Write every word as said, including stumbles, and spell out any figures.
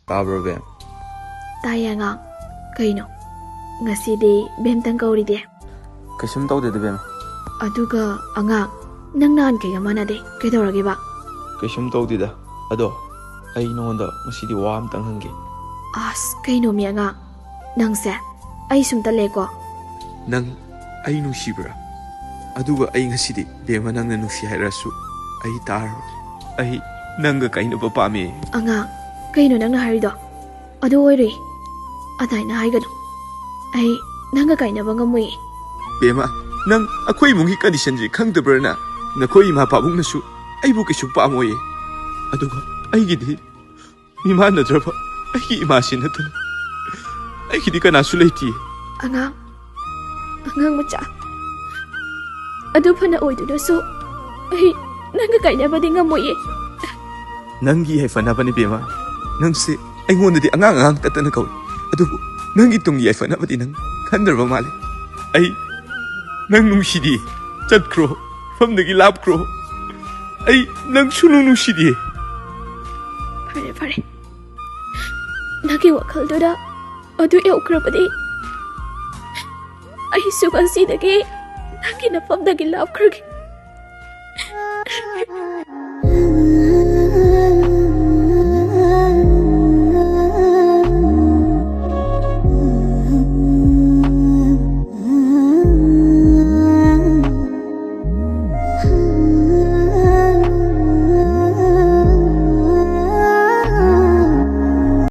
ꯇꯥꯕ꯭ꯔꯣ, ꯕꯦꯝ? ꯇꯥꯏꯌꯦ ꯑꯉꯥꯡ꯫ ꯀꯩꯅꯣ, ꯉꯁꯤꯗꯤ ꯕꯦꯝꯇꯪ ꯀꯧꯔꯤꯗꯤ? ꯀꯩꯁꯨꯝ ꯇꯧꯗꯦꯗ, ꯕꯦꯝ꯫ ꯑꯗꯨꯒ ꯑꯉꯥꯡ, ꯅꯪ ꯅꯍꯥꯟꯈꯩꯒ ꯃꯥꯟꯅꯗꯦ꯫ ꯀꯩꯗꯧꯔꯒꯦꯕ? ꯀꯩꯁꯨꯝ ꯇꯧꯗꯦꯗ꯫ ꯑꯗꯣ, ꯑꯩ ꯅꯉꯣꯟꯗ ꯉꯁꯤꯗꯤ ꯋꯥ ꯑꯝꯇꯪ ꯍꯪꯒꯦ꯫ ꯑꯁ, ꯀꯩꯅꯣꯃꯤ ꯑꯉꯥꯡ, ꯅꯪꯁꯦ ꯑꯩ ꯁꯨꯝ ꯇꯜꯂꯦꯀꯣ꯫ ꯅꯪ ꯑꯩ ꯅꯨꯡꯁꯤꯕ꯭ꯔꯥ? ꯑꯗꯨꯒ ꯑꯩ ꯉꯁꯤꯗꯤ ꯕꯦꯝꯃ ꯅꯪꯅ ꯅꯨꯡꯁꯤ ꯍꯥꯏꯔꯁꯨ ꯑꯩ ꯇꯥꯔꯔꯣꯏ꯫ ꯑꯩ ꯅꯪꯒ ꯀꯥꯏꯅꯕ ꯄꯥꯝꯃꯦ꯫ ꯑꯉꯥꯡ, ꯀꯩꯅꯣ ꯅꯪꯅ ꯍꯥꯏꯔꯤꯗꯣ? ꯑꯗꯨ ꯑꯣꯏꯔꯣꯏ꯫ ꯑꯗꯥꯏꯅ ꯍꯥꯏꯒꯅꯨ꯫ ꯑꯩ ꯅꯪꯒ ꯀꯥꯏꯅꯕ ꯉꯝꯃꯣꯏꯌꯦ꯫ ꯕꯦꯝꯃ, ꯅꯪ ꯑꯩꯈꯣꯏ ꯏꯃꯨꯡꯒꯤ ꯀꯟꯗꯤꯁꯟꯁꯦ ꯈꯪꯗꯕ꯭ꯔꯅ? ꯅꯈꯣꯏ ꯏꯃꯥ ꯄꯥꯕꯨꯡꯅꯁꯨ ꯑꯩꯕꯨ ꯀꯩꯁꯨ ꯄꯥꯝꯃꯣꯏꯌꯦ꯫ ꯑꯗꯨꯒ ꯑꯩꯒꯤꯗꯤ ꯃꯤꯃꯥꯟꯅꯗ꯭ꯔꯕ ꯑꯩꯒꯤ ꯏꯃꯥꯁꯤ ꯅꯠꯇꯅ ꯑꯩꯒꯤꯗꯤ ꯀꯅꯥꯁꯨ ꯂꯩꯇꯦ꯫ ꯑꯉꯥꯡ, ꯑꯉꯥꯡ ꯃꯆꯥ, ꯑꯗꯨ ꯐꯅ ꯑꯣꯏꯗꯨꯅꯁꯨ ꯑꯩ ꯅꯪꯒ ꯀꯥꯏꯅꯕꯗꯤ ꯉꯝꯃꯣꯏꯌꯦ꯫ ꯅꯪꯒꯤ ꯌꯥꯏꯐꯅꯕꯅꯤ ꯕꯦꯝꯃ꯫ ꯅꯪꯁꯦ ꯑꯩꯉꯣꯟꯗꯗꯤ ꯑꯉꯥꯡ ꯑꯉꯥꯡ ꯇꯠꯇꯅ ꯀꯧꯏ, ꯑꯗꯨꯕꯨ ꯅꯪꯒꯤ ꯇꯨꯡꯒꯤ ꯌꯥꯏꯐꯅꯕꯗꯤ ꯅꯪ ꯈꯟꯗ꯭ꯔꯕ ꯃꯥꯜꯂꯦ꯫ ꯑꯩ ꯅꯪ ꯅꯨꯡꯁꯤꯗꯦ꯫ ꯆꯠꯈ꯭ꯔꯣ, ꯃꯐꯝꯗꯒꯤ ꯂꯥꯞꯈ꯭ꯔꯣ꯫ ꯑꯩ ꯅꯪ ꯁꯨꯅꯨꯡ ꯅꯨꯡꯁꯤꯗꯦ꯫ ꯐꯔꯦ, ꯐꯔꯦ, ꯅꯪꯒꯤ ꯋꯥꯈꯜꯗꯨꯗ ꯑꯗꯨ ꯌꯧꯈ꯭ꯔꯕꯗꯤ ꯑꯩꯁꯨ ꯉꯁꯤꯗꯒꯤ ꯅꯪꯒꯤ ꯅꯐꯝꯗꯒꯤ ꯂꯥꯞꯈ꯭ꯔꯒꯦ꯫